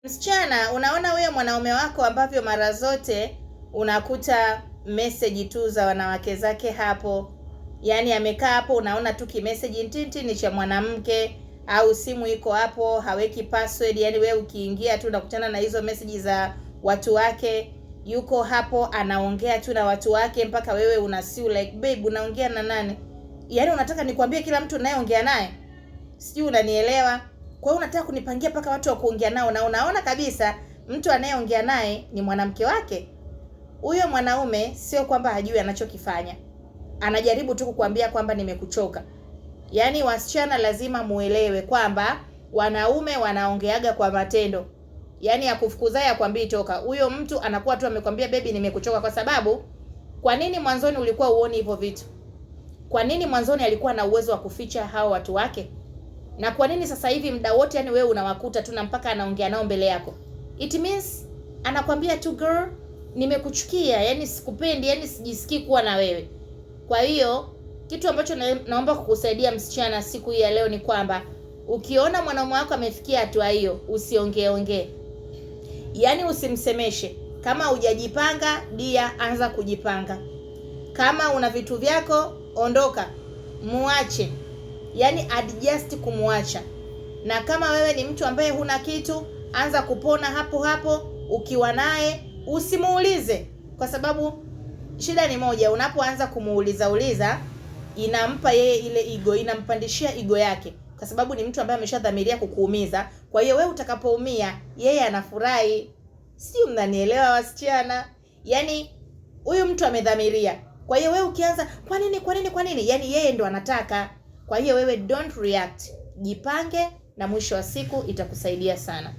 Msichana, unaona huyo mwanaume wako ambavyo mara zote unakuta meseji tu za wanawake zake hapo, yaani amekaa hapo, unaona tu kimeseji ntinti ni cha mwanamke, au simu iko hapo, haweki password, yaani wewe ukiingia tu unakutana na hizo meseji za watu wake. Yuko hapo anaongea tu na watu wake mpaka wewe unasiu like babe, unaongea na nani? Yaani unataka nikwambie kila mtu unayeongea naye? Sijui unanielewa? Kwa hiyo unataka kunipangia mpaka watu wa kuongea nao, na unaona kabisa mtu anayeongea naye ni mwanamke wake. Huyo mwanaume sio kwamba hajui anachokifanya, anajaribu tu kukuambia kwamba nimekuchoka. Yaani wasichana lazima muelewe kwamba wanaume wanaongeaga kwa matendo, yaani akufukuzaye akwambii toka. Huyo mtu anakuwa tu amekwambia baby, nimekuchoka. Kwa sababu kwa nini mwanzoni ulikuwa uoni hivyo vitu? Kwa nini mwanzoni alikuwa na uwezo wa kuficha hao watu wake? Na kwa nini sasa hivi muda wote yani wewe unawakuta tu na mpaka anaongea nao mbele yako? It means anakwambia tu girl, nimekuchukia, yani sikupendi, yani sijisikii kuwa na wewe. Kwa hiyo kitu ambacho naomba kukusaidia msichana siku hii ya leo ni kwamba ukiona mwanaume wako amefikia hatua hiyo, usiongeeongee, yaani usimsemeshe. Kama hujajipanga dia, anza kujipanga. Kama una vitu vyako, ondoka, muache, yaani adjust kumwacha. Na kama wewe ni mtu ambaye huna kitu, anza kupona hapo hapo. Ukiwa naye usimuulize, kwa sababu shida ni moja, unapoanza kumuuliza uliza inampa yeye ile ego, inampandishia ego yake, kwa sababu ni mtu ambaye ameshadhamiria kukuumiza. Kwa hiyo wewe utakapoumia, yeye anafurahi. Sijui mnanielewa wasichana? Yaani huyu mtu amedhamiria. Kwa hiyo wewe ukianza kwa nini, kwa nini, kwa nini, yaani yeye ndo anataka. Kwa hiyo wewe don't react, jipange, na mwisho wa siku itakusaidia sana.